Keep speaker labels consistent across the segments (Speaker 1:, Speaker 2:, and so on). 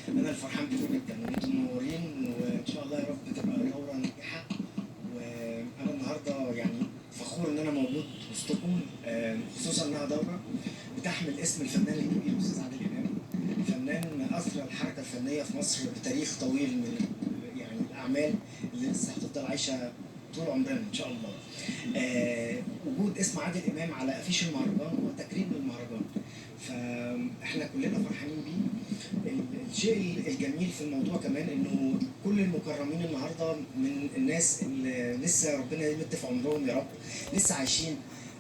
Speaker 1: انا الفرحان بيكم جدا وانتم منورين، وان شاء الله يا رب تبقى دوره ناجحة. وانا النهارده يعني فخور ان انا موجود وسطكم، خصوصا انها دوره بتحمل اسم الفنان الكبير الاستاذ عادل امام، فنان اثرى الحركة الفنية في مصر بتاريخ طويل من يعني الاعمال اللي لسه هتفضل عايشه طول عمرنا ان شاء الله. وجود اسم عادل امام على افيش المهرجان هو تكريم للمهرجان، فاحنا كلنا فرحانين بيه. الشيء الجميل في الموضوع كمان انه كل المكرمين النهارده من الناس اللي لسه ربنا يمد في عمرهم يا رب، لسه عايشين،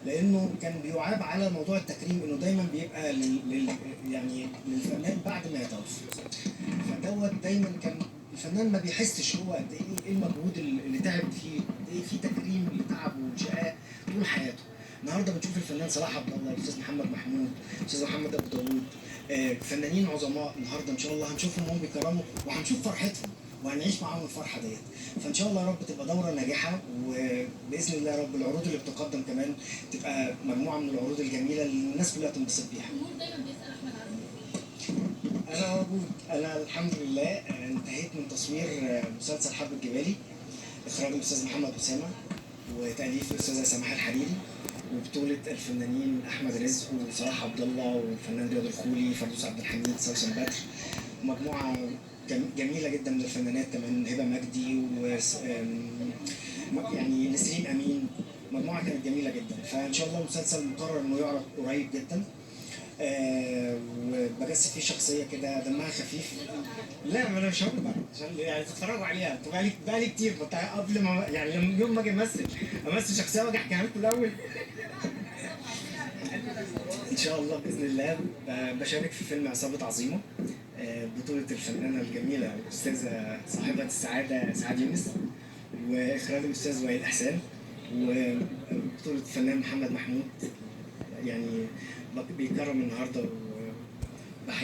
Speaker 1: لانه كان بيعاب على موضوع التكريم انه دايما بيبقى يعني للفنان بعد ما يتوفى. فدوت دايما كان الفنان ما بيحسش هو قد ايه المجهود اللي تعب فيه، قد ايه في تكريم لتعبه وشقاه طول حياته. النهارده بنشوف الفنان صلاح عبد الله، الاستاذ محمد محمود، الاستاذ محمد ابو داوود، فنانين عظماء النهارده ان شاء الله هنشوفهم وهم بيكرموا، وهنشوف فرحتهم وهنعيش معاهم الفرحة ديت. فان شاء الله يا رب تبقى دوره ناجحة، وباذن الله يا رب العروض اللي بتقدم كمان تبقى مجموعة من العروض الجميلة اللي الناس كلها تنبسط بيها.
Speaker 2: الجمهور دايما بيسال احمد عزمي.
Speaker 1: انا موجود، انا الحمد لله انتهيت من تصوير مسلسل حرب الجبالي، اخراج الاستاذ محمد اسامة وتاليف الاستاذة سماح الحريري، وبطولة الفنانين احمد رزق وصلاح عبد الله والفنان رياض الخولي، فردوس عبد الحميد، سوسن بدر، مجموعة جميلة جدا من الفنانات كمان، هبه مجدي و يعني نسرين امين، مجموعة كانت جميلة جدا. فان شاء الله المسلسل مقرر انه يعرض قريب جدا. وبجسد فيه شخصية كده دمها خفيف. لا ما انا مش هقول بقى عشان يعني تتفرجوا عليها، انتوا بقالي كتير قبل ما يعني يوم ما اجي امثل شخصية واجي احكيها لكم الاول. ان شاء الله باذن الله بشارك في فيلم عصابة عظيمة، بطوله الفنانة الجميلة الاستاذة صاحبه السعادة سعاد يونس، واخراج الاستاذ وائل احسان، وبطولة الفنان محمد محمود، يعني بيكرم النهارده